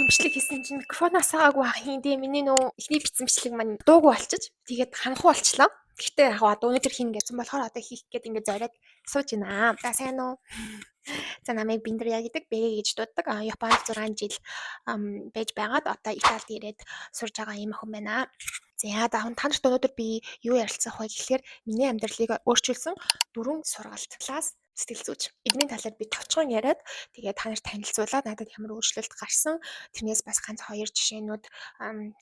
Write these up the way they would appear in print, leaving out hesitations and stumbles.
Бичлэг хийсэн чинь микрофоноос аагүй ах юм дээ. Миний нөө эхний бичсэн бичлэг маань дуугүй болчих. Тэгээд ханхуу болчлоо. Гэхдээ яг одоо өнөөдөр хийнэ гэсэн болохоор одоо хийх гээд ингээд зориод сууж байна. За, сайн уу? За, намайг Биндря гэдэг, Б гэж дууддаг. Японд 6 жил байж байгаад одоо Италид ирээд сурж байгаа юм охин байна. За, та нарт өнөөдөр би юу ярилцах вэ гэхлээр миний амьдралыг өөрчилсөн дөрвөн сургалт класс сэтгэл зүйч. Эдний талаар би товчхон яриад, тэгээд та нарт танилцуулаад, надад ямар өөрчлөлт гарсан, тэрнээс бас ганц хоёр жишээнүүд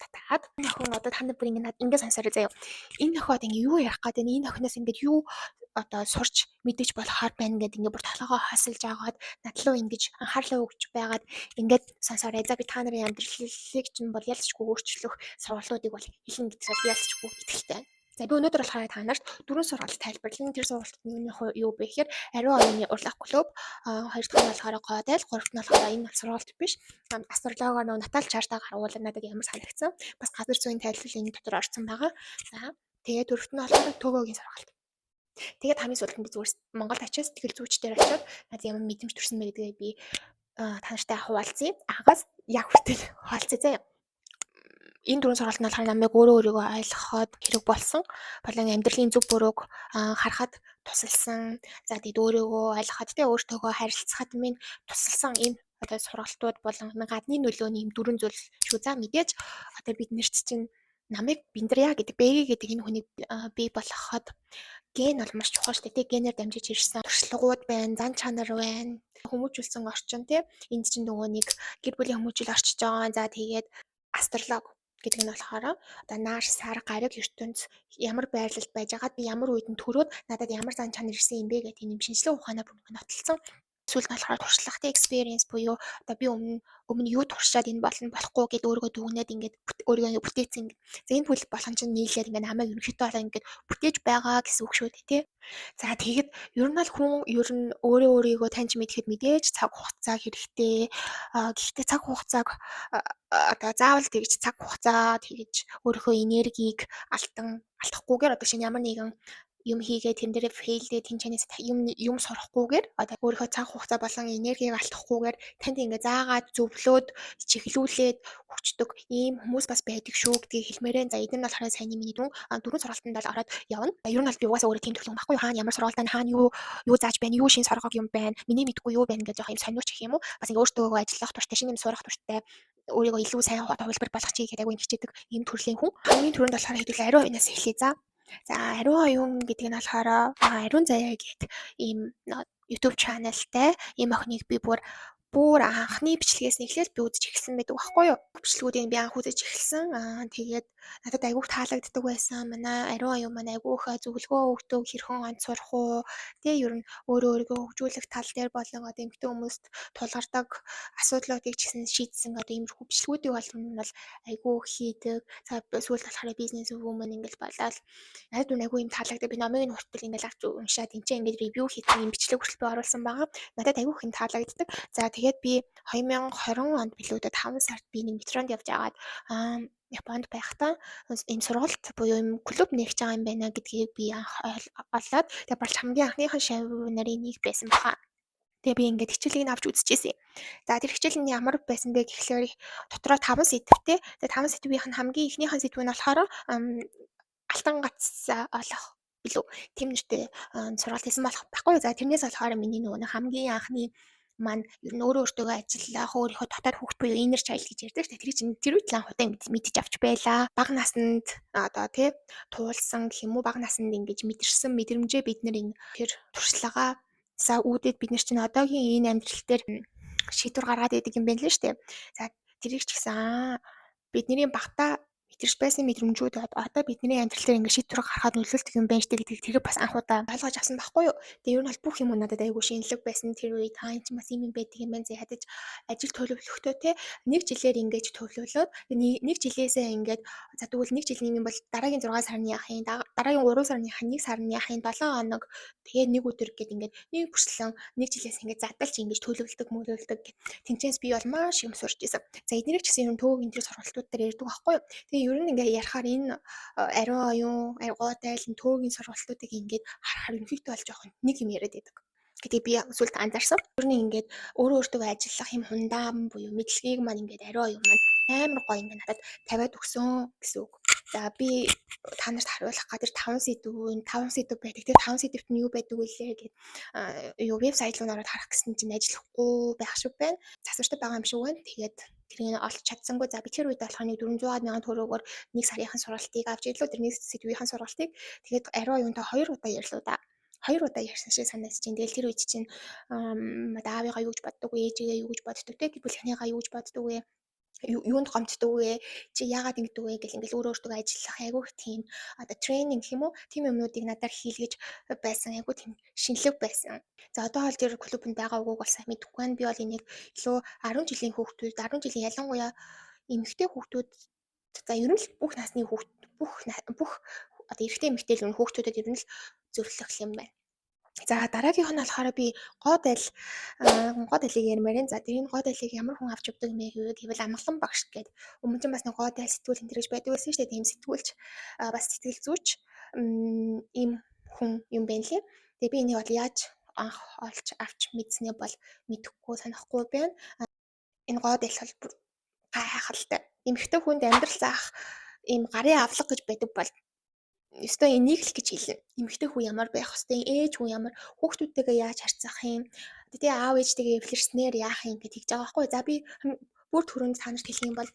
татаад. Энэ охин одоо та нар бүр ингэ ингэ сонсоорой заяа. Энэ охин одоо ингэ юу ярих гээд байна? Энэ охиноос ингэж юу одоо сурч мэдэж болохоор байна гэдэг ингэ бүр толгойгоо хосолж агаад над руу ингэж анхаарлаа өгч байгаад ингээд сонсоорой. За, би та нарын амьдралыг чинь бол ялцчгүй өөрчлөх сургалтуудыг бол хэлнэ гэдэгт бол ялцчгүй итгэлтэй. За, би өнөөдөр болохоор та нарт дөрвөн сургалт тайлбарлана. Тэр сургалтын юуны юу бэ гэхээр ариун оюуны урлагийн клуб, хоёр дахь нь болохоор гоо айл, гуравт нь болохоор энэ бол сургалт биш. Астрологоор нөгөө natal chart аа гаргуулаад надад ямар санагдсан. Бас газар зүйн тайлбар энэ дотор орсон байгаа. За, тэгээд дөрөвт нь болохоор төгөөгийн сургалт. Тэгээд хамгийн сүүлд нь би зүгээр Монголд очиж, сэтгэл зүйчдэр очиод надад ямар мэдрэмж төрсөн бэ гэдгээ би та нартай хуваалцъя. Агаас яг хүртэл хуваалцъя заяа. Энэ дөрвөн сургалт нь болохоор намайг өөрөө өөрийгөө ойлгоход хэрэг болсон болон амьдралын зөв бурууг харахад тусалсан. За, тэгэд өөрийгөө ойлгоход, те, өөртөөгөө харилцахад минь тусалсан ийм одоо сургалтууд болон гадны нөлөөний ийм дөрвөн зүйл шүү. За, мэдээж одоо бид нарт чинь намайг Биндря гэдэг, Б гэдэг энэ хүнийг бий болгоход ген бол маш чухал шүү дээ. Тэ, генээр дамжиж ирсэн туршлагууд байна, зан чанар байна, хүмүүжүүлсэн орчин, тий. Энд чинь нөгөө нэг гэр бүлийн хүмүүжил орчиж байгаа. За, тэгээд астролог гэдэг нь болохоор одоо нар, сар, гариг, ертөнц ямар байрлалд байж байгаад би ямар үед нь төрөөд надад ямар зан чанар ирсэн юм бэ гэдэг тийм шинжлэх ухаанаа бүр нотолсон. Сүүлд нь болохоор туршлагатай experience буюу одоо би өмнө өмнө юу туршаад энэ болно, болохгүй гэд өөрийгөө дүгнээд ингээд өөрийгөө ингээд бүтээсэн. За, энэ бүл болгон чинь нийлээд ингээд намайг ерөнхийдөө бол ингээд бүтээж байгаа гэсэн үг шүү дээ, тий. За, тэгэхэд ер нь бол хүн ер нь өөрөө өөрийгөө таньж мэдэхэд мэдээж цаг хугацаа хэрэгтэй. Гэхдээ цаг хугацааг одоо заавал тэгж цаг хугацаа тэгж өөрийнхөө энергийг алдан алдахгүйгээр, одоо шинэ ямар нэгэн юм хийгээ тэрэн дээрээ fail дээ тэн чанаас юм юм сурахгүйгээр, одоо өөрийнхөө цаг хугацаа болон энергийг алдахгүйгээр танд ингээ заагаад, зөвлөөд, чиглүүлээд өгчдөг ийм хүмүүс бас байдаг шүү гэдгийг хэлмээрээ. За, эдгээр нь болохоор саяны миний дөрвөн сургалтанд бол ороод явна. Ер нь бол би угаасаа өөрөө тийм төрлийн байхгүй юу? Хаана ямар сургалтанд хаана юу юу зааж байна, юу шин соргог юм байна, миний мэдгүй юу байна гэж жоох юм сониуч гэх юм уу? Бас ингээ өөртөө ажиллах дуртай, шинэ юм сурах дуртай, өөрийгөө илүү сайн хувилбар болгочих гэдэг айгүй хичээдэг ийм төрлийн хүн. Хамгийн түрүүнд болохоор хэдүүл ариун оюунаас эхлэе, за. За, ариун оюун гэдэг нь болохоор ариун заяа гэдэг ийм YouTube channel тай ийм охиныг би бүр бүр анхны бичлэгээс нь эхлээл би үзэж эхэлсэн байдаг байхгүй юу. Бичлэгүүдийг би анх үзэж эхэлсэн. Тэгээд надад айгүйх таалагддаг байсан. Манай ариун оюун маань айгүйх зөвлөгөө өгдөг, хэрхэн онц сурах уу, тэ, ер нь өөрөө өөрийгөө хөгжүүлэх тал дээр болон одоо эмэгтэй хүмүүст тулгардаг асуудлуудыг ч гэсэн шийдсэн одоо иймэрхүү бичлэгүүдийг бол нь бол айгүй хийдэг. За, сүүлд болохоор business woman ингээл болоод надад үн айгүй юм таалагддаг. Би номыг нь хүртэл ингээл авч уншаад энэ чинь ингээд review хийсэн юм бичлэг хүртэл би оруулсан байгаа. Надад айгүйх юм таалагддаг. За, тэгээд би 2020 онд билүү дээ, 5 сард би нэг метронд явж байгаад Японд байхдаа ийм сургалт буюу ийм клуб нээгч байгаа юм байна гэдгийг би анх олоод, тэгээд болж хамгийн анхныхын шавь нарын нэг байсан баха. Тэгээ би ингээд хичээлийг нь авч үзчихсэн юм. За, тэр хичээл нь ямар байсан бэ гэхлээр дотроо 5 сэдвтэй. Тэгээ 5 сэдвийнх нь хамгийн эхнийхэн сэдв нь болохоор алтан гац олох билүү. Тийм нэртэй сургалт хийсэн болох байхгүй. За, тэрнээс болохоор миний нөгөө хамгийн анхны маань ер нь өөрөө өөртөөгөө ажиллах, өөрийнхөө дотоод хүүхэд буюу inner child гэж ярьдаг шүү дээ. Тэр чинь тэр үед л анх удаа мэдэж авч байлаа. Бага наснд одоо, тий, туулсан гэх юм уу, бага наснд ингэж мэдэрсэн мэдрэмжээ бид нар энэ тэр туршлагаа үүдээд бид нар чинь одоогийн энэ амьдрал дээр шийдвэр гаргаад идэг юм байна л шүү дээ. За, тэрийг ч гэсэн бидний багтаа мэдэрч байсан мэдрэмжүүд одоо бидний амьдрал дээр ингээд шийдвэр гаргахад нөлөөлдөг юм байна штэ гэдгийг тэр бас анх удаа ойлгож авсан байхгүй юу. Тэгээ ер нь бол бүх юм надад айгүй шинэлэг байсан тэр үед. Аа, энэ чинь бас юм юм байдаг юм байна. За, ядаж ажил төлөвлөхдөө, те, нэг жилээр ингэж төлөвлөөд, нэг жилээсээ ингээд, за, тэгвэл нэг жилийн юм бол дараагийн 6 сарны яах юм, дараагийн 3 сарны яах, 1 сарны яах юм, 7 хоног, тэгээ нэг өдөр гэд ингээд нэг бүрчлэн нэг жилээс ингээд задалж ингэж төлөвлөдөг мөлөвлөдөг гэх. Тэнцээс би бол маш юм сурч исэн. За, эднэрийг ч гэсэн ер нь төвөг энэ төр сургалтууд дээр ярьдаг байхгүй юу. Тэгээ ер нь ингээ ярихаар энэ ариун оюун, гоо айл, төөгийн сургалтуудыг ингээд харахаар ерөнхийдөө бол жоохон нэг юм яриад байдаг. Гэдгийг би сүүлд анзаарсан. Ер нь ингээд өөрөө өөртөө ажиллах юм хундаан буюу мэдлэгийг маань ингээд ариун оюун маань амар гоё ингээд надад тавиад өгсөн гэсэн үг. За, би та нарт харуулах га тэр 5 сэдэв, 5 сэдэв байдаг. Тэр 5 сэдэвт нь юу байдаг вүлээ гэд юу вебсайт руу ороод харах гэсэн чинь ажиллахгүй байх шиг байна. Засвартай байгаа юм шиг байна. Тэгээд тэрийг олж чадсангүй. За, би тэр үед болохоор нэг 400 мянган төгрөгөөр нэг сарынхын сургалтыг авч ирлээ. Тэр нэг сэдвийн сургалтыг. Тэгээд ариун оюунтай хоёр удаа ярьлаа да. Хоёр удаа ярьсан шиг санагдаж чинь. Тэгэл тэр үед чинь одоо аавыгаа юу гэж боддог вэ, ээжигээ юу гэж боддог те, гэр бүлийнхнийгаа юу гэж боддог вэ, юунд гомддог вэ, чи яагаад ингэдэг вэ гэл ингээл өөрөө өөртөө ажиллах айгүйх тийм одоо тренинг гэх юм уу, тийм юмнуудыг надаар хийлгэж байсан, айгүй тийм шинэлэг байсан. За, одоо бол тэр клубэнд байгаа үгүйг бол сайн мэдэхгүй байна. Би бол энийг илүү 10 жилийн хүүхдүүд, 10 жилийн, ялангуяа эмэгтэй хүүхдүүд, за, ер нь л бүх насны хүүхд, бүх одоо эрэгтэй, эмэгтэй л хүүхдүүдэд ер нь л зөвлөх юм байна. За, дараагийнх нь болохоор би гоо дайлыг ярмаар байна. За, тэр энэ гоо дайлыг ямар хүн авч явдаг юм бэ гэвэл Амгалан багш гэдэг. Өмнө нь бас нэг гоо дайл сэтгүүл энэ гэж байдаг байсан шүү дээ. Тийм сэтгүүлч, бас сэтгэл зүйч ийм хүн юм байна лээ. Тэгээ би энийг бол яаж анх олж авч мэдснээ бол мэдэхгүй, санахгүй байна. Энэ гоо дайл бол бүр гайхалтай. Эмэгтэй хүнд амьдрал заах ийм гарын авлага гэж байдаг бол ёстой энийг л гэж хэлнэ. Эмэгтэй хүн ямар байх хэвтэй, ээж хүн ямар, хүүхдүүдтэйгээ яаж харьцах юм, тэгээ аав ээжтэйгээ эвлэрснээр яах юм гэж тэгж байгаа байхгүй. За, би бүр түрүүнд та нарт хэлэх юм бол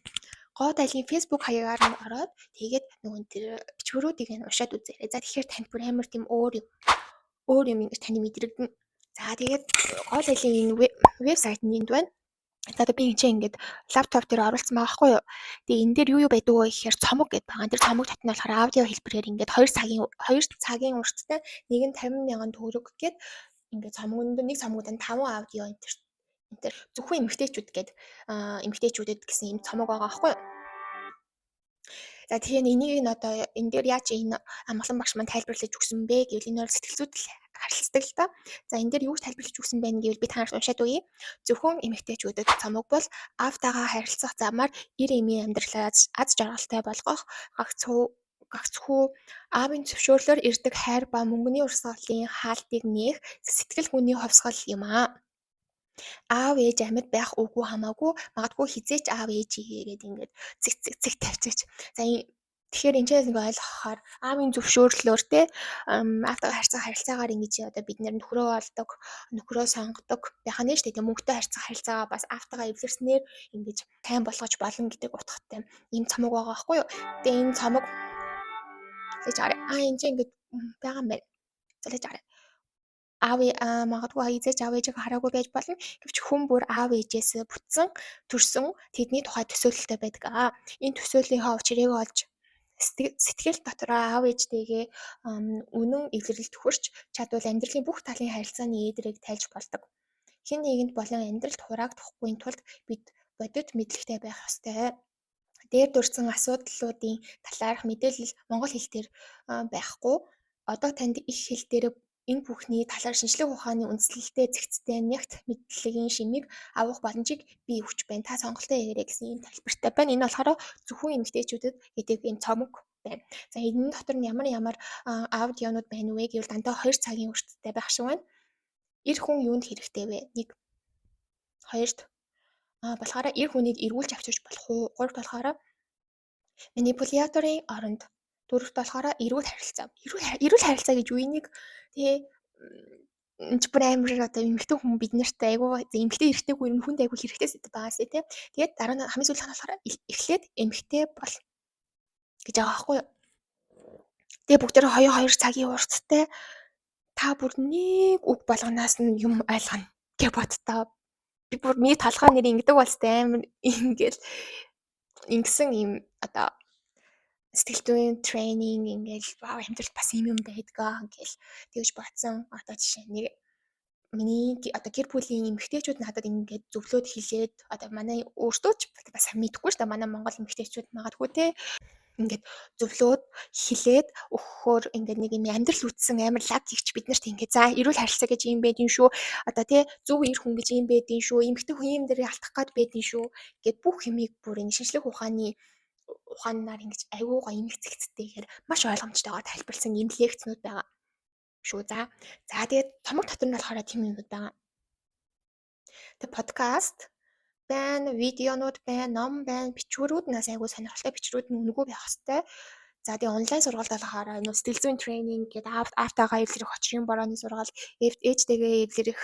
гоо дайлын Facebook хаягаар нь ороод тэгээд нөгөө тэр бичвэрүүдийг нь уншаад үзээрэй. За, тэгэхээр танд бүр амар тийм өөр юм ингэж таны мэдрэгдэнэ. За, тэгээд гоо дайлын энэ вебсайт нь энд байна. За, одоо би энэ чинь ингээд лаптоп дээр оруулсан байгаа байхгүй юу. Тэгээ энэ дээр юу юу байдаг вэ гэхээр цомог гэдээ байгаа. Тэр цомог дотны болохоор аудио хэлбэрээр ингээд 2 цагийн урттай, нэг нь 50 мянган төгрөг гээд ингээд цомгонд, нэг цомгонд 5 аудио энэ тэр зөвхөн эмэгтэйчүүд гээд, эмэгтэйчүүдэд гэсэн ийм цомог байгаа байхгүй юу. За, тэгэхээр энийг нь одоо энэ дээр яаж энэ Амгалан багш маань тайлбарлаж өгсөн бэ гэвэл энэ бол сэтгэл зүйд харилцдаг л да. За, энэ дээр юу гэж тайлбарлаж өгсөн бэ гэвэл би та нарт уншаад өгье. Зөвхөн эмэгтэйчүүдэд цомог бол аавтайгаа харилцах замаар эр эмийн амьдралаа аз жаргалтай болгох, гагцхүү аавын зөвшөөрлөөр ирдэг хайр ба мөнгөний урсгалын хаалтыг нээх сэтгэл гүний хувьсгал юм аа. Аав ээж амьд байх үгүй хамаагүй, магадгүй хэзээ ч аав ээжийгээ гээд ингээд цэг цэг цэг тавьчих. За, тэгэхээр энэ ч нэг ойлгохоор аавын зөвшөөрлөөр те, аавтайгаа харьцах харилцаагаар ингэж одоо бид нэр нөхрөө олдог, нөхрөө сонгодог байх нь шүү дээ. Тэгээ мөнгөтэй харьцах харилцаагаа бас аавтайгаа эвлэрснээр ингэж сайн болгож болно гэдэг утгатай ийм цомог байгаа байхгүй юу. Тэгээ энэ цомог гэж аа энэ ч ингэж байгаа юм байна. Залаж арай. Аав магадгүй хэзээ ч аав ээжигээ хараагүй байж болно. Гэвч хүн бүр аав ээжээс бүтсэн, төрсөн тэдний тухай төсөөлөлтэй байдаг. Энэ төсөөллийнхөө учрыг олж сэтгэл дотроо аав ээжтэйгээ үнэн эвлэрэлд хүрч чадвал амьдралын бүх талын харилцааны ээдрийг тайлж болдог. Хэн нэгэнд болон амьдралд хураагдахгүй тулд бид бодит мэдлэгтэй байх ёстой. Дээр дурдсан асуудлуудын талаарх мэдээлэл монгол хэл дээр байхгүй. Одоо танд их хэл дээр энэ бүхний талаар шинжлэх ухааны үндслэлтэй зэгцтэй нягт мэдлэгийн шимийг авах боломжийг би өгч байна. Та сонголтоо хийгээрэй гэсэн ийм тайлбартай байна. Энэ болохоор зөвхөн эмэгтэйчүүдэд гэдэг ийм цомог байна. За, энэ дотор нь ямар ямар аудионууд байна вэ гэвэл дандаа 2 цагийн өртөлтэй байх шиг байна. Эр хүн юунд хэрэгтэй вэ? 1. Хоёрт болохоор эр хүнийг эргүүлж авчирч болох уу? Гуравт болохоор манипуляторын оронд. Дөрөвт болохоор эрүүл харилцаа. Эрүүл харилцаа гэж юу энийг тэгээ энэ ч бүр амар одоо эмэгтэй хүн бид нарт айгүй, эмэгтэй эрэгтэй хүн хүнд айгүй хэрэгтэй сэдэв байгаас тий. Тэгээд дараа нь хамгийн сүүлийнх нь болохоор эхлээд эмэгтэй бол гэж байгаа байхгүй юу. Тэгээ бүгдээр 2 2 цагийн урттай та бүр нэг үг болгоноос нь юм ойлгоно гэж боддоо. Би бүр миний толгой нэр ингэдэг болстой амар ингээл ингэсэн юм одоо сэтгэл зүйн тренинг ингээл вау, амьдралд бас ийм юм байдгаа гэл тэгж бодсон. Одоо жишээ нэг миний одоо гэр бүлийн эмэгтэйчүүд надад ингээд зөвлөөд хэлээд, одоо манай өөртөө ч бас мэдэхгүй шүү дээ. Манай монгол эмэгтэйчүүд магадгүй те ингээд зөвлөөд хэлээд өгөхөөр ингээд нэг юм амьдрал үтсэн амар лаг гихч бид нарт ингээд за, эрүүл харилцаа гэж юм байдин шүү. Одоо тий зөв эр хүн гэж юм байдин шүү. Эмэгтэй хүн юм дээр алтах гад байдин шүү гэд бүх юмыг бүр ингэ шинжлэх ухааны ухаанаар ингэж айгүй гоё эмх зэгцтэйгээр маш ойлгомжтойгоор тайлбарласан ийм лекцнүүд байгаа. шүү. За. За, тэгээд томог дотор нь болохоор тийм юмнууд байгаа. Тэг подкаст байна, видеонууд байна, ном байна, бичвэрүүд нас айгүй сонирхолтой, бичвэрүүд нь үнэгүй байх хэвээр. За, тэгээ онлайн сургалт болохоор нөө сэтгэл зүйн тренинг гэдэг, аавтайгаа эвлэрэх очрын борооны сургалт, ээжтэйгээ эвлэрэх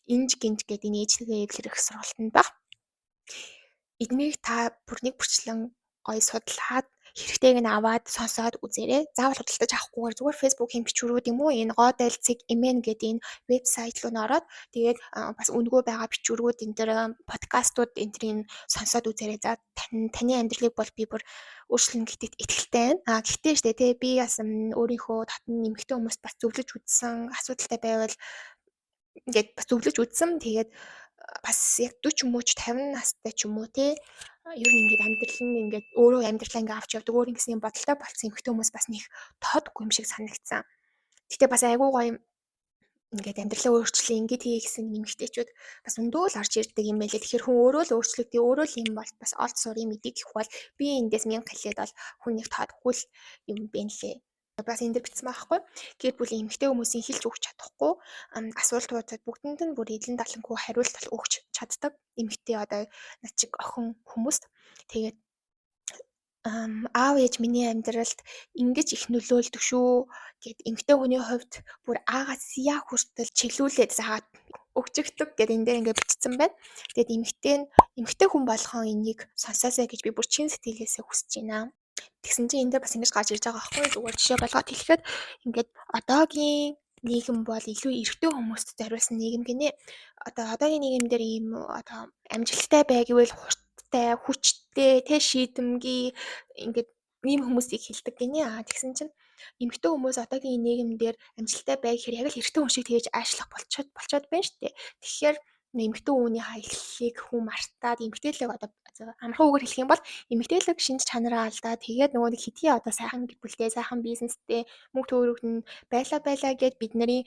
инж гинж гэдэг энэ ээжтэйгээ эвлэрэх сургалтанд баг. Эднийг та бүр нэг бүрчлэн гоё судлаад, хэрэгтэйг нь аваад сонсоод үзээрэй. Заавал худалдаж авахгүйгээр зүгээр Facebook-ийн бичвэрүүд юм уу, энэ гоодал цэг mn гэдэг энэ вебсайт руу н ороод, тэгээд бас үнэгүй байгаа бичвэрүүд энэ төр, подкастууд энэ тэрийг сонсоод үзээрэй. За, таны амьдралыг бол би бүр өөрчлөнө гэдэгт итгэлтэй байна. А гэхдээ штэ тий, би бас өөрийнхөө татан эмэгтэй хүмүүст бас зөвлөж үзсэн, асуудалтай байвал ингээд бас зөвлөж үзсэн. Тэгээд бас яг 40 мөч 50 настай ч юм уу те, ер нь ингээд амьдрал нь ингээд өөрөө амьдралаа ингээд авч явдаг, өөр ингэсэн бодолтой болцсон эмэгтэй хүмүүс бас нэг тоодгүй юм шиг санагдсан. Гэтэ бас айгүй гоё ингээд амьдралаа өөрчлөе, ингээд хийе гэсэн эмэгтэйчүүд бас өндөө л орж ирдэг юм байлээ. Тэгэхээр хүн өөрөө л өөрчлөгдөе, өөрөө л юм бол бас олд сурын мэдээ гэх бол би эндээс 1000 хэлээд бол хүн нэг тоодгүй л юм байна лээ. Бас энэ дэр бичсэн байхгүй. Гэр бүлийн эмэгтэй хүмүүсийн хэлж өгч чадахгүй асуултуудад бүгдэнд нь бүр эдлэн далангүй хариулт өгч чаддаг эмэгтэй одоо над чиг охин хүмүүст. Тэгээд аав ээж миний амьдралд ингэж их нөлөөлдөг шүү гэд, эмэгтэй хүний хувьд бүр А-гаас Я хүртэл чиглүүлээд заагаад өгчөгдөг гэд энэ дээр ингээд бичсэн байна. Тэгээд эмэгтэй хүн болгон энийг сонсоосай гэж би бүр чин сэтгэлээсээ хүсэж байна. Тэгсэн чинь энэ дээр бас ингэж гарч ирж байгаа байхгүй, зүгээр жишээ болгоод хэлэхэд ингээд одоогийн нийгэм бол илүү эрэгтэй хүмүүст зориулсан нийгэм гинэ. Одоо одоогийн нийгэмдэр ийм одоо амжилттай бай гэвэл хурдтай, хүчтэй, тэ шийдэмгий ингээд ийм хүмүүсийг хэлдэг гинэ. Аа, тэгсэн чинь эмэгтэй хүмүүс одоогийн нийгэмдэр амжилттай бай гэхээр яг л эрэгтэй хүн шиг тэгэж аашлах болчиход байна шүү дээ. Тэгэхээр эмэгтэй хүний хаягдлыг хүн мартаад, эмэгтэйлэг одоо амархан үгээр хэлэх юм бол эмэгтэйлэг шинж чанараа алдаад, тэгээд нөгөө нэг хитгэн одоо сайхан гэр бүлтэй, сайхан бизнестэй, мөнгө төгрөг нь байлаа байлаа гэд бидний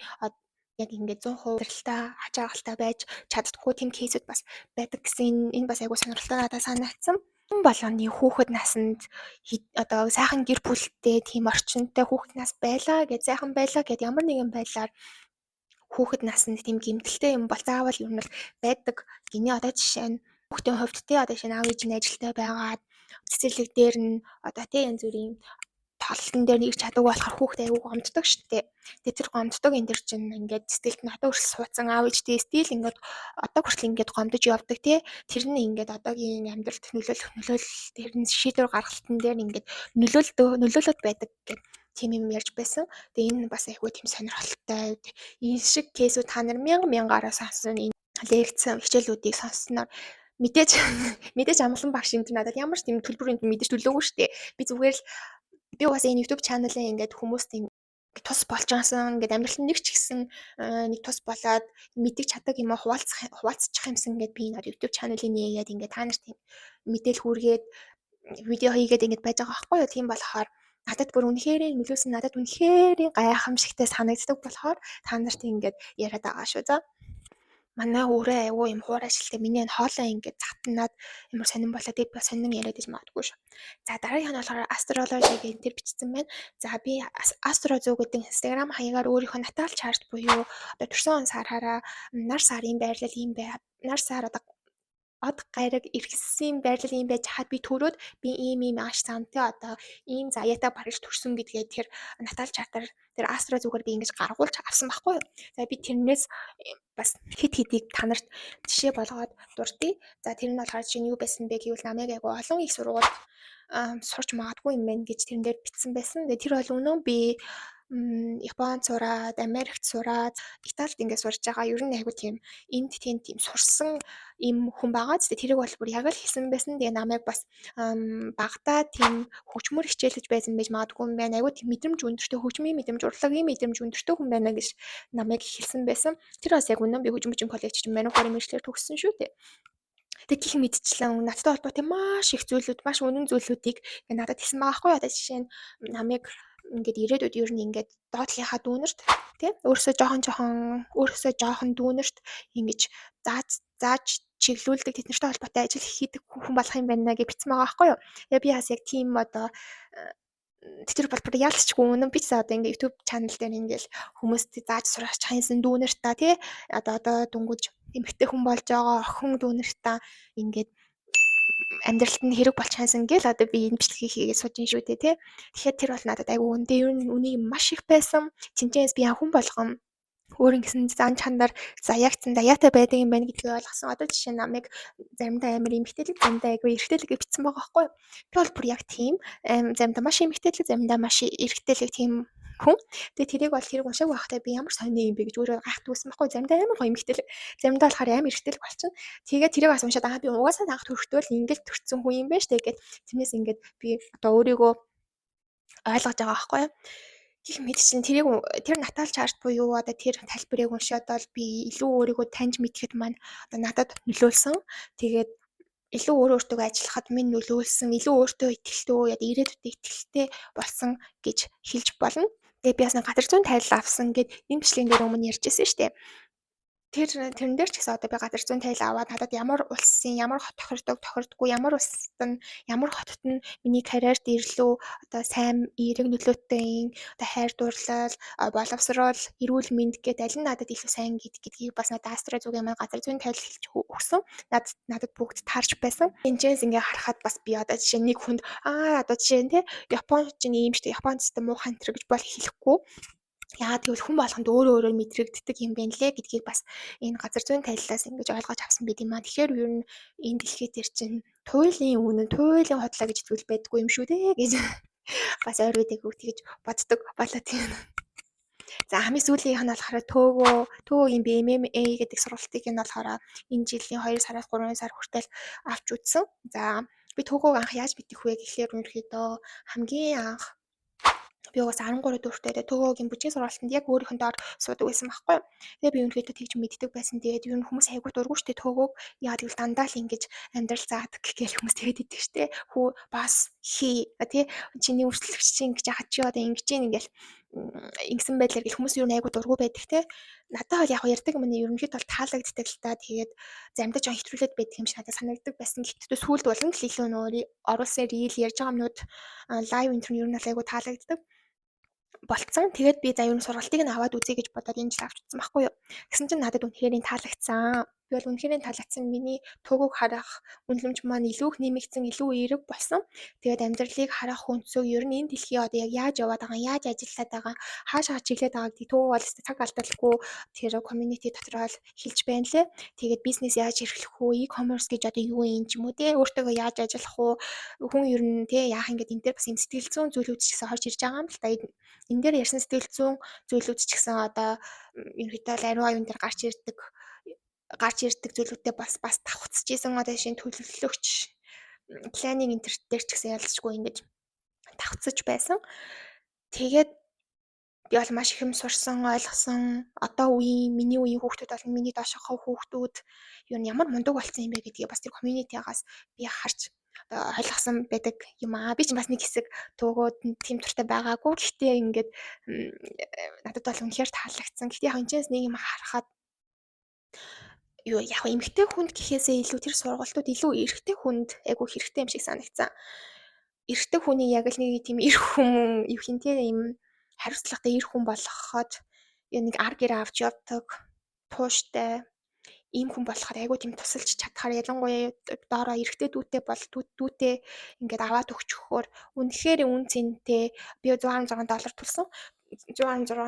яг ингээд 100% амьдралтай аж аргалтай байж чаддаггүй тийм case үүд бас байдаг гэсэн энэ бас айгүй сонирхолтой надад санагдсан. Хүн болгоны хүүхэд насанд одоо сайхан гэр бүлтэй, тийм орчинтой хүүхэд нас байлаа гэд, сайхан байлаа гэд ямар нэгэн байдлаар хүүхэд насанд тийм гэмтэлтэй юм бол заавал ер нь бол байдаг гинэ. Одоо жишээ нь хүүхдийн хувьд те, одоо жишээ нь аав ээж нь ажилтай байгаад цэцэрлэг дээр нь одоо те янз бүрийн тоглолтын дээр нь ирж чадаагүй болохоор хүүхд айгүй гомддог штэ. Тэгээ тэр гомддог энэ төр чинь ингээд сэтгэлд нь одоо хүртэл суудсан, аав ээжтэй still ингээд одоо хүртэл ингээд гомдож явдаг те. Тэр нь ингээд одоогийн амьдралд нөлөөлөх нөлөөлөл, тэр нь шийдвэр гаргалтан дээр ингээд нөлөөлөд байдаг гэх тийм юм ярьж байсан. Тэгээ энэ бас айгүй тийм сонирхолтой. Энэ шиг case үүд та нар мянга мянгаараа сонсон, энэ лекц хичээлүүдийг сонссноор мэдээж амгалан багш энэ надад ямар ч тийм төлбөр мэдээж төлөөгүй шүү дээ. Би зүгээр л би угаасаа энэ YouTube channel-ын ингээд хүмүүст тус болжсэн, ингээд амьдралд нэг ч гэсэн нэг тус болоод мэддэг чаддаг юм хуваалцчих юмсан ингээд би энэ YouTube channel-ыг нээгээд ингээд та нарт мэдээлэл хүргээд, видео хийгээд ингээд байж байгаа байхгүй юу. Тийм болохоор надад бүр үнэхээр нөлөөсөн, надад үнэхээр гайхамшигтай санагддаг болохоор та нарт ингээд яриад байгаа шүү. За, манай өрөө айгүй юм хуур ажилтай, миний энэ хоолой ингээд затнаад ямар сонин болоо, тэг би сонин яриад иж магадгүй шүү. За, дараагийнх нь болохоор astrology гэдэг тэр бичсэн байна. За, би Astro Zoo гэдэг Instagram хаягаар өөрийнхөө natal chart буюу одоо төрсөн он сараараа нар сарын байрлал ийм бай. Нар сар одоо од гариг эргэсийн байрлал ийм байж хаад би төрөөд би ийм ийм ааш замтай одоо ийм заяатай барьж төрсөн гэдгээ тэр natal chart аар, тэр Astro зүгээр би ингэж гаргуулж авсан байхгүй юу. За, би тэрнээс бас хэд хэдийг та нарт жишээ болгоод дурдъя. За, тэр нь болохоор чинь юу байсан бэ гэвэл намайг айгу олон их сургуульд сурч магадгүй юм байна гэж тэрэн дээр бичсэн байсан. Тэгээ тэр бол үнэн, би Японд сураад, Америкт сураад, Италид ингээд сурж байгаа. Ер нь айгу тийм энд тэнд тийм сурсан юм хүн байгаа. Тэгээ тэрийг бол бүр яг л хэлсэн байсан. Тэгээ намайг бас багадаа тийм хөгжмөр хичээлж байсан байж магадгүй юм байна. Айгу тийм мэдрэмж өндөртэй, хөгжмийн мэдрэмж, урлагийн мэдрэмж өндөртэй хүн байна гэж намайг хэлсэн байсан. Тэр бас яг үнэн, би хөгжмөчийн коллеж чинь мань мэргэжлээр төгссөн шүү дээ. Тэг гэх мэтчлэн надтай холбоотой маш их зүйлүүд, маш үнэн зүйлүүдийг надад хэлсэн байгаа байхгүй юу. Одоо жишээ нь намайг ингээд ирээдүйд ер нь ингээд доотлынхаа дүүнерт тий өөрөөсөө жоохон жоохон өөрөөсөө жоохон дүүнерт ингэж зааж зааж чиглүүлдэг, тэд нартай холбоотой ажил хийдэг хүн болох юм байна гэж бичсэн байгаа байхгүй юу. Тэгээ би бас яг тийм одоо Тэр бол бүр яалтчгүй үнэн. Би ч одоо ингээ YouTube channel дээр ингээл хүмүүст зааж сурах чансан дүүнер та, тий, одоо дүнгэж эмэгтэй хүн болж байгаа охин дүүнер та ингээд амьдралд нь хэрэг болж хайсан гэл одоо би энэ бичлэгийг хийгээд сууж ин шүү дээ, тий. Тэгэхээр тэр бол надад айгүй үнэтэй, ер нь үнийг маш их байсан. Чинчээс би хүн болгон өөр ингэсэн зан чанар заяагцсан заяатай байдаг юм байна гэдгийг ойлгосон. Одоо жишээ нь намайг заримдаа амар эмэгтэйлэг, заримдаа айгүй эрэгтэйлэг гэж бичсэн байгаа байхгүй юу? Би бол бүр яг тийм заримдаа маш эмэгтэйлэг, заримдаа маш эрэгтэйлэг тийм хүн. Тэгээ тэрийг бол тэрийг уншааг байхдаа би ямар сони юм бэ гэж өөрөө гайхдаг байсан байхгүй. Заримдаа амар гоё эмэгтэйлэг, заримдаа болохоор амар эрэгтэйлэг болчихно. Тэгээ тэрийг бас уншаад, аа, би угаасаа анх төрөхдөө л ингэж төрсөн хүн юм байна штэ гэд тэрнээс ингээд би одоо өөрийгөө ойлгож байгаа байхгүй юу? Гэх мэт чинь тэрийг тэр natal chart буюу одоо тэр тайлбарыг уншаад бол би илүү өөрийгөө таньж мэдэхэд маань одоо надад нөлөөлсөн. Тэгээд илүү өөр өөртөө ажиллахад минь нөлөөлсөн, илүү өөртөө итгэлтэй, яг ирээдүйдээ итгэлтэй болсон гэж хэлж болно. Тэгээ би бас нэг газар зүйн тайлал авсан гэд энэ бичлэгэн дээр өмнө ярьжсэн шүү дээ. Тэрэн дээр ч гэсэн одоо би газар зүйн тайл аваад надад ямар улсын ямар хот тохирдог, тохирдоггүй, ямар улсад нь, ямар хотод нь миний карьерт ирлүү одоо сайн эерэг нөлөөтэй, одоо хайр дурлал, боловсрол, эрүүл мэнд гээд аль нь надад илүү сайн гэдгийг бас надад астро зүгийн маань газар зүйн тайл хэлж өгсөн. Надад бүгд таарч байсан. Энэчээс ингээ харахад бас би одоо жишээ нэг хүнд аа, одоо жишээ нь, те, Япон чинь ийм шүү дээ. Японд ч муухай энэ гэж бол хэлэхгүй. Яагаад гэвэл хүн болгонд өөрөө өөрөөр мэдрэгддэг юм байна лээ гэдгийг бас энэ газар зүйн тайллаас ингэж ойлгож авсан байт юм аа. Тэгэхээр ер нь энэ дэлхий дээр чинь туйлын үнэн, туйлын худлаа гэж зүйл байдаггүй юм шүү дээ гэж бас ойр үеийг тэгж боддог болоо тийм. За, хамгийн сүүлийнх нь болохоор Төгөөгийн BMMA гэдэг сургалтыг нь болохоор энэ жилийн 2 сараас 3 сар хүртэл авч үзсэн. За, би Төгөөг анх яаж мэдэх вэ гэхлээр ерөнхийдөө хамгийн анх би угаасаа 13 дүүртэй Төгөөгийн бүжгийн сургалтанд яг өөрийнх нь доор суудаг байсан байхгүй юу. Тэгээ би ерөнхийдөө тэгж мэддэг байсан. Тэгээд ер нь хүмүүс айгүй дургүй штэ Төгөөг. Яагаад гэвэл дандаа л ингэж амьдрал заадаг гэл хүмүүс тэгээд идэг штэ. Хүү бас хий тий, чиний өрсөлдөгч чинь ингэж яхад чи одоо ингэж юм ингээл ингэсэн байдлаар гэл хүмүүс ер нь айгүй дургүй байдаг те. Надад бол яг ярьдаг юм нь ерөнхийдөө бол таалагддаг л та. Тэгээд заримдаа жоон хэтрүүлээд байдаг юм шиг надад санагддаг байсан. Гэхдээ сүүлд болон л илүү нөө оруулсан reel ярьж байгаа юмнууд, live интернет ер нь бол айгүй таалагддаг болцсон. Тэгээд би за, ер нь сургалтыг нь аваад үзье гэж бодоод энэ жил авч үзсэн байхгүй юу. Тэгсэн чинь надад үнэхээр таалагдсан. Би бол үнэхээр таалагдсан. Миний Төгөөг харах үнэлэмж маань илүү их нэмэгдсэн, илүү эерэг болсон. Тэгээд амьдралыг харах өнцөг, ер нь энэ дэлхий одоо яг яаж яваад байгаа, яаж ажиллаад байгаа, хаашаа чиглээд байгаа гэдгийг Төгөөг бол цаг алдалгүй тэр community дотор л хэлж байна лээ. Тэгээд бизнес яаж эрхлэх үү, e-commerce гэж одоо юу юм ч юм уу те, өөртөөгөө яаж ажиллах уу, хүн ер нь те яах ингээд энэ дээр бас юм сэтгэл зүйн зүйлүүд ч гэсэн орж ирж байгаа юм л та. Энэ дээр ярьсан сэтгэл зүйн зүйлүүд ч гэсэн одоо ерөнхийдөө л ариун оюун дээр гарч ирдэг зүйлүүдтэй бас давхцаж исэн. Одоо шинэ төлөвлөгч planning энэ дээр ч гэсэн ялцчгүй ингэж давхцаж байсан. Тэгээд би бол маш их юм сурсан, ойлгосон. Одоо үеийн, миний үеийн хүүхдүүд болон миний доошийнхоо хүүхдүүд юу нь ямар мундаг болсон юм бэ гэдгийг бас тэр community-гаас би харж одоо ойлгосон байдаг юм аа. Би ч бас нэг хэсэг Төгөөд тийм туртай байгаагүй. Гэхдээ ингээд надад бол үнэхээр таалагдсан. Гэхдээ яг энэ нэг юм харахад юу, яг эмэгтэй хүнд гэхээсээ илүү тэр сургалтууд илүү эрэгтэй хүнд айгүй хэрэгтэй юм шиг санагдсан. Эрэгтэй хүний яг л нэг тийм эр хүн юу хин те, ийм хариуцлагатай эр хүн болгоход нэг ар гэрээ авч явдаг, тууштай ийм хүн болохоор айгүй тийм тусалж чадхаар, ялангуяа доороо эрэгтэй дүүтэй бол дүүтэй ингээд аваад өгчөхөөр үнэхээр үн цэнтэй. Би 116 доллар төлсөн. 116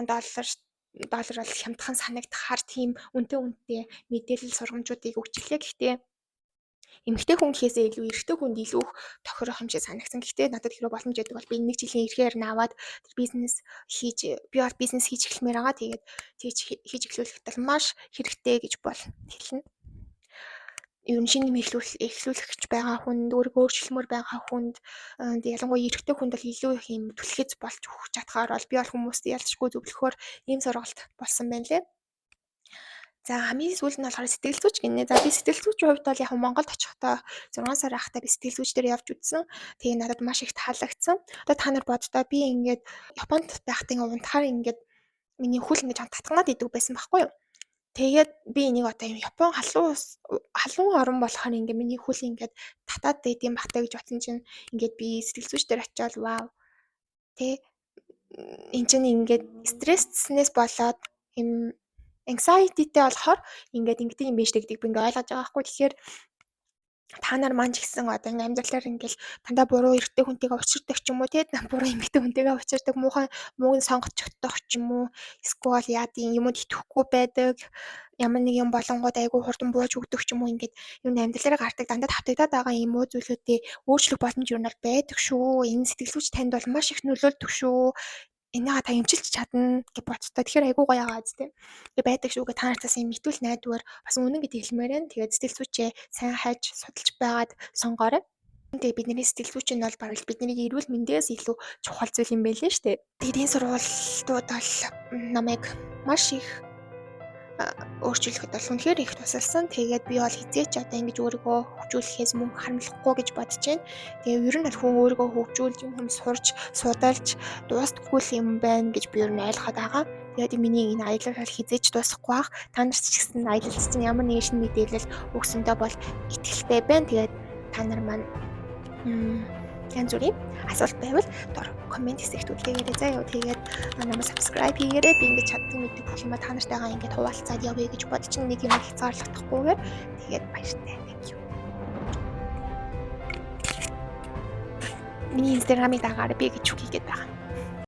доллар бол хямдхан санагдахаар тийм үнэтэй үнэтэй мэдээлэл сургамжуудыг өгчлээ. Гэхдээ эмэгтэй хүн гэхээсээ илүү эрэгтэй хүнд илүү их тохирох юм шиг санагдсан. Гэхдээ надад хэрэг боломж байдаг бол би нэг жилийн ирэхээр нь аваад тэр бизнес хийж, би бол бизнес хийж эхлэмээр байгаа. Тэгээд тэгж хийж эхлүүлэхэд бол маш хэрэгтэй гэж бол хэлнэ. Ер нь шинэ юм эхлүүлэх гэж байгаа хүнд, өөрийгөө өөрчлөмөр байгаа хүнд, ялангуяа эрэгтэй хүнд бол илүү их юм түлхэц болж өгч чадхаар бол би бол хүмүүст ялцчгүй зөвлөхөөр ийм сургалт болсон байна лээ. За, хамгийн сүүлд нь болохоор сэтгэл зүйч гинэ. За, би сэтгэл зүйчийн хувьд бол яг Монголд очихдоо 6 сар байхдаа би сэтгэл зүйч дээр явж үзсэн. Тэгээ надад маш их таалагдсан. Одоо та нар боддоо, би ингээд Японд байхдаа ингээд унтахаар ингээд миний хөл ингээд татганаад идэг байсан байхгүй юу? Тэгээд би энийг одоо юм Япон халуун орон болохоор ингээ миний хөл ингээд татаад байд юм бахтай гэж бодсон чинь ингээд би сэтгэл зүйч дээр очиод, вау, Тэ эн чинь ингээд стрессснээс болоод юм anxiety-тэй болохоор ингээд ингэдэг юм биш гэдэг би ингээд ойлгож байгаа байхгүй. Тэгэхээр та нар маань ч гэсэн одоо ингээ амьдралаар ингээл дандаа буруу эрэгтэй хүнтэйгээ учирдаг ч юм уу, те, буруу эмэгтэй хүнтэйгээ учирдаг, муухай мууг нь сонгочихдог ч юм уу, эсвэл яадын юмуд итгэхгүй байдаг, ямар нэг юм болонгууд айгүй хурдан бууж өгдөг ч юм уу, ингээд юм амьдралаараа гардаг дандаа тавтагдаад байгаа юм уу зүйлүүдээ өөрчлөх боломж юу нь бол байдаг шүү. Энэ сэтгэл зүйч танд бол маш их нөлөөлдөг шүү. Энийгээ та эмчилж чадна гэж бодтой. Тэгэхээр айгүй гоё байгаа биз дээ. Тэгээ байдаг шүү гэ та нараас юм итвэл найдвар бас үнэн гэдгийг хэлмээр байна. Тэгээд сэтгэл зүйчээ сайн хайж судалж байгаад сонгоорой. Тэгээ бидний сэтгэл зүйч нь бол бараг л бидний эрүүл мэндээс илүү чухал зүйл юм байлээ шүү дээ. Тэгээд энэ сургуультууд бол намайг маш их өөрчлөхөд бол үнэхээр их тусалсан. Тэгээд би бол хизээч одоо ингэж өөрийгөө хөгжүүлэхээс мөнгө харамлахгүй гэж бодож байна. Тэгээ ер нь бол хүн өөрийгөө хөгжүүлж юм сурч, судалж дуустдаггүй юм байна гэж би ер нь ойлгоод байгаа. Тэгээд миний энэ аялал бол хизээч дуусахгүй бах. Та нарт ч гэсэн аялал чинь ямар нэгэн шинэ мэдээлэл өгсөндөө бол итгэлтэй байна. Тэгээд та нар маань янз бүрийн асуулт байвал дор comment хэсэгт үлдээгээрэй заа юу. Тэгээд намайг subscribe хийгээрэй. Би ингэж чаддаг мэддэг бүх юмаа та нартайгаа ингэж хуваалцаад явъя гэж бодож нэг юм хязгаарлахдахгүйгээр тэгээд баяртай. Thank you. Миний Instagram-ыг дагаарай, би гэж үг хийгээд байгаа.